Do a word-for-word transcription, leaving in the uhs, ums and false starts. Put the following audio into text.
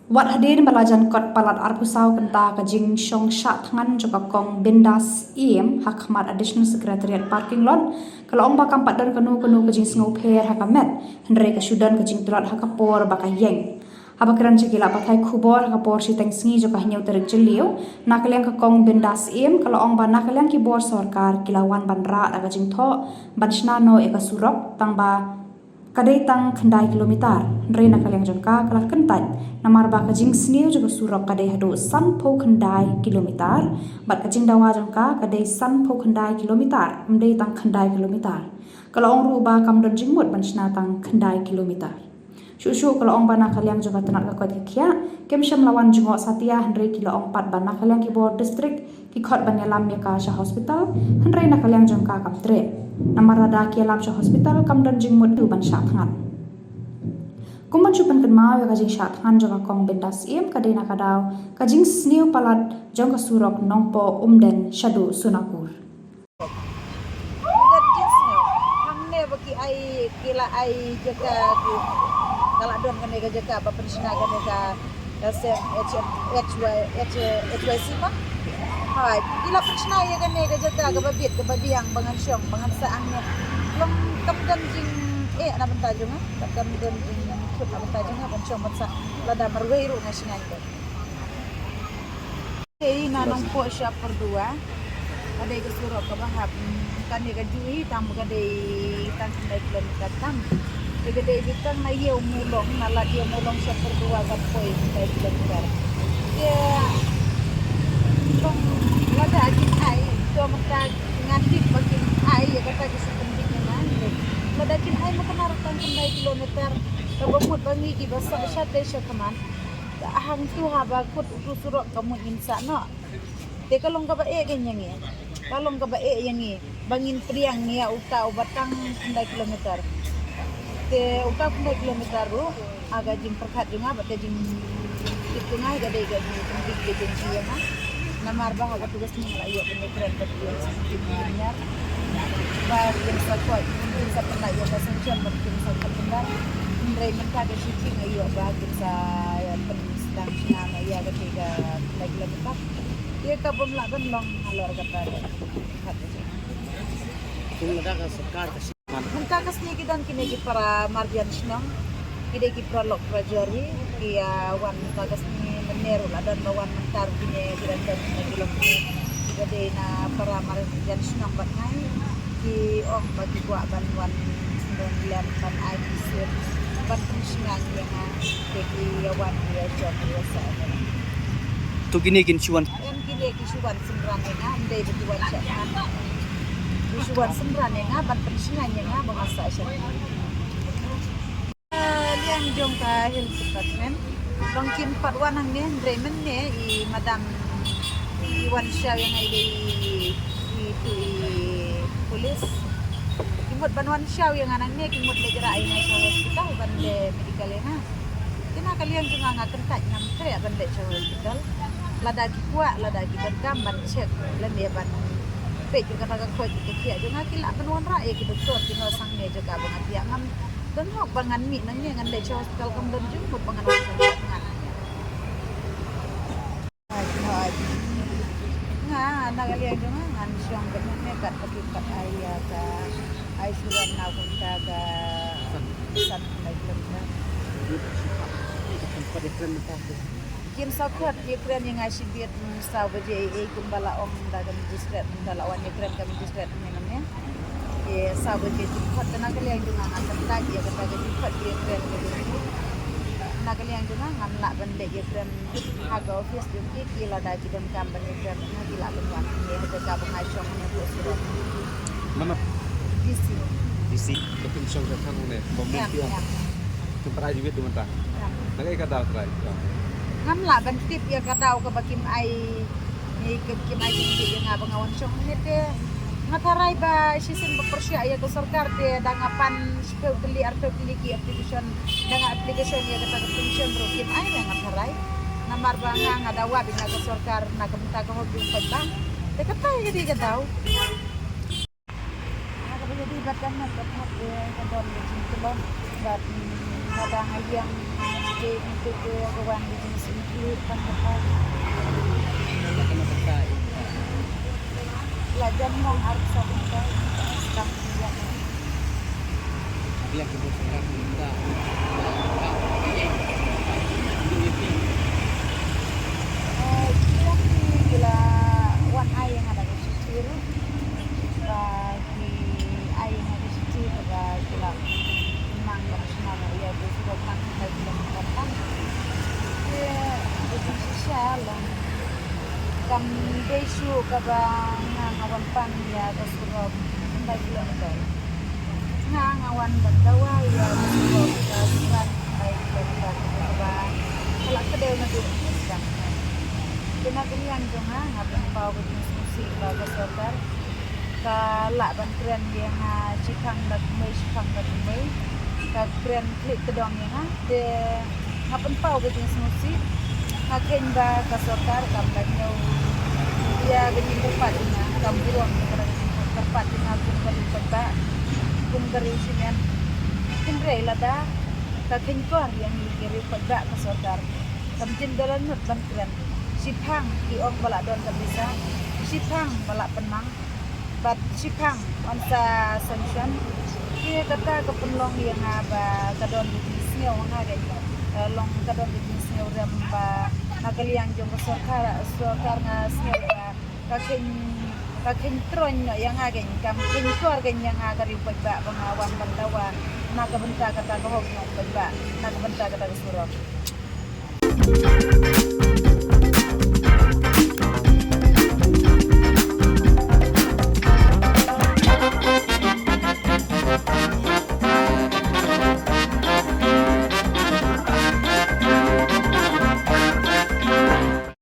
Wat hadien ba la jan kot palat arphew saw kynta ka jingshong shah thngan jong ka Kong Bindas Syiem ha khmat Additional Secretariat parking lot, ka la ong ba kam pat don kano kano ka jingsngewpher ha ka met, hynrei ka shu don ka jingtlot ha ka por ba ka ïeng. Haba kren sha ki lad pathai khubor ha ka por shiteng sngi jong ka hynñiew tarik Jylliew, na ka liang ka Kong Bindas Syiem ka la ong ba na ka liang ki bor sorkar ki la wan ban rah da ka jingthoh ban shna noh ïa ka surok, tang ba ka dei tang khyndai kilometer, hynrei na ka liang jong ka ka la kyntait namar ba ka jingsniew jong ka surok ka dei haduh sanphew khyndai kilometer, bad ka jingdawa jong ka ka dei sanphew khyndai kilometer, ym dei tang khyndai kilometer. Ka la ong ruh ba kam don jingmut ban shna tang khyndai kilometer. Shuh shuh ka la ong ba na ka liang jong ka tnat ka koit ka khiah kim shym la wan jngoh satia, hynrei ki la ong pat ba na ka liang ki bor district ki khot ban ïalam ïa ka sha hospital, hynrei na ka liang jong ka kam treh. Namar lada ki ïalam sha hospital kam don jingmut ban shah thngan. Kum ban shu pynkynmaw ïa ka jingshah thngan jong ka Kong Bindas Syiem ka dei na ka daw ka jingsniew palat jong ka surok Nongpoh Umden shaduh Sonakur. Ka jingsniew hangne ba ki ai, ki la ai jaka, ki ka la don kane ka jaka ba pynshna kane ka, ka sem H Y, H Y C ma. Hai, ki la pynshna ïa kane ka jaka kaba bit kaba biang ba ngan shong ba ngan sah hangne. Long kam don jing, eh, na bynta jong nga, kam don jingkut na bynta jong nga ban shong ban sah. Lada marwei ruh nga sngewbha. Te na Nongpoh sha Perdua ka dei ka surok kaba hap, mm, kane ka juh hi tang ba ka dei tang khyndai kilometer tam. Te ka dei beit tang na Ïew Mulong, na lad Ïew Mulong sha Perdua ka poi khyndai kilometer. Te tang lada kin ai, to mynta nga tip ba kin ai ïa kata ki sha Perdua ïa nga. Lada kin ai ma kane ruh tang khyndai kilometer kaba mut ba ngi kiba sah shatei sha khmat. Hangtu haba kut utu surok ka mut ngin sah noh. Te ka long kaba eh ïa ngi. Ka long kaba eh ïa ngi ba ngin pdiang ïa uta uba tang khyndai kilometer. Te uta khyndai kilometer ruh ha ka jingpyrkhat jong nga bad ka jingtip jong nga ka dei ka jingpynbeit ka jong ki ïa nga. Namar ba ha katu ka sngi la ïoh kane ka kren ka jingtip jingïar ba kin sa koit, kin sa pynlait ïa ka sanction bad kin sa koit pynban. Hynrei mynta ka shi jingïoh ba kin sa ïa pyn Dang sngewbha ïa kata ka khyndai kilometer. Ïa ka bym lah ban long halor kata ka. Kum lada ka sorkar ka sngewbha. Mynta ka sngi ki don kine ki para marjan shnong. Ki dei ki para lok para jor hi. Ki, ah, wan mynta ka sngi mynne ruh la don ba wan mynta ruh kine ki don kine ki lok. Ki dei na para marjan shnong bad ngai. Ki ong ba ki kwah ban wan sngewlem ban ai ki sir ban pynshngaiñ ïa nga. Te ki ïa wan ki ïa jop ïa sa. To kine kin shu wan. Em kine ki shu wan synran ïa nga, ym dei ba ki wan shah thngan. Ki shu wan synran ïa nga ban pynshngaiñ ïa nga ba nga sah sha thngan. Ah, liang jong ka Health Department. Long kim pat wan hangne, hynrei mynne i madam i wan shaw ïa nga i dei i tu i police. Ki mut ban wan shaw ïa nga nangne, ki mut leit rah ïa nga sha hospital ban leh medical ïa nga. Te na ka liang jong nga nga kyntait ngam treh ban leit sha hospital. Lada ki kwah, lada ki donkam ban check lane ban peit ïa kata ka koit ka khiah jong nga ki lah ban wanrah ïa ki doktor ki nurse hangne jaka ba nga thiah ngam don hok ba ngan mih nangne ngan leit sha hospital kam don jingmut ba ngan wan sha ngan. Nga na ka liang jong nga ngan shong beit hangne kat ka phi pat ai ïa ka ai shuran na kumta ka san khyndai kilometer. Kin sa khot ïa kren ïa nga shibit, mm, saw baje ei ei kumba la ong da ka magistrate, kumta la wan ïa kren ka magistrate mynne mynne. Ïa saw baje kin khot, te na ka liang jong nga ngan kyntait ïa kata ka jingkhot ïa kren ka jong ki. Na ka liang jong nga ngam lah ban leit ïa kren ha ka office jong ki, ki lada ki donkam ban ïa kren, ki lah ban wan hangne ha jaka ba nga shong hangne ha surok. Mano? D C. D C. Ka pynshong ka thang ne, ba mung. Em, ki ong. Em. Kin trai jingwit tu mynta. Em. Na kaei ka daw trai? Ngam lah ban tip ïa ka daw kaba kim ai, ïa ka kim ai jingwit ïa nga ba nga wan shong hangne te. Nga tharai ba shisien ba pyrshah ïa ka sorkar te da nga pan shiphew tylli arphew tylli ki application, da nga application ïa kata ka pension ruh kim ai, da nga tharai. Namar ba nga nga dawa beit na ka sorkar na ka bynta ka hok jong paidbah. Te kata ïa ka dei ka daw. Nga kaba ïadei bad ka met ka thap, eh, ka don ka jingtlot bad, mm, nga dang ïeng Te ngi te te ka wan di jenis include tang kata. La jan mong ar sa bynta. Tang dia. Biar kita sedang minta. Eh, kita gila wan ai yang ada di situ. Ba ki ai nga ki siti ba ki la mang ka sna na ia ki sudah mang ka ki la mang ka. Ki ki sisa long kam dei su ka ba nga nga wan pan ia ka surok. Ndai kilometer nga nga wan ban dawa ia ka surok ka surat ndai kilometer ka ba ka la kedeu na duk. Kena keliang jong nga nga pynpaw ka jingsngewsih ba ka sorkar ka lah ban kren ïa nga shiphang da kumwei shiphang da kumwei. Ka kren klik tdong ïa nga te nga pynpaw ka jingsngewsih. Nga khein ba ka sorkar kam da ñiew ïa ka jingkyrpad ïa nga, kam burom ïa ka jingkyrpad ïa nga kum ka riewpaidbah, kum ka riew shimet. Hynrei lada ka kheiñkor ïa ngi ki riewpaidbah ka sorkar kam jin da la nud ban kren. Shiphang ki ong ba la don ka pisa, shiphang ba la pynmang, bad shiphang ym sa sanction. Te kata ka pynlong ïa nga ba ka don ka jingsngew ha nga keiñ. Eh, long ka don ka jingsngew rem ba na ka liang jong ka sorkar, sorkar nga sngew ba ka kheiñ, ka kheiñ troiñ noh ïa nga keiñ, kam kheiñkor keiñ ïa nga ka riewpaidbah ba nga wan ban dawa na ka bynta kata ka hok nongpaidbah, na ka bynta kata ka surok.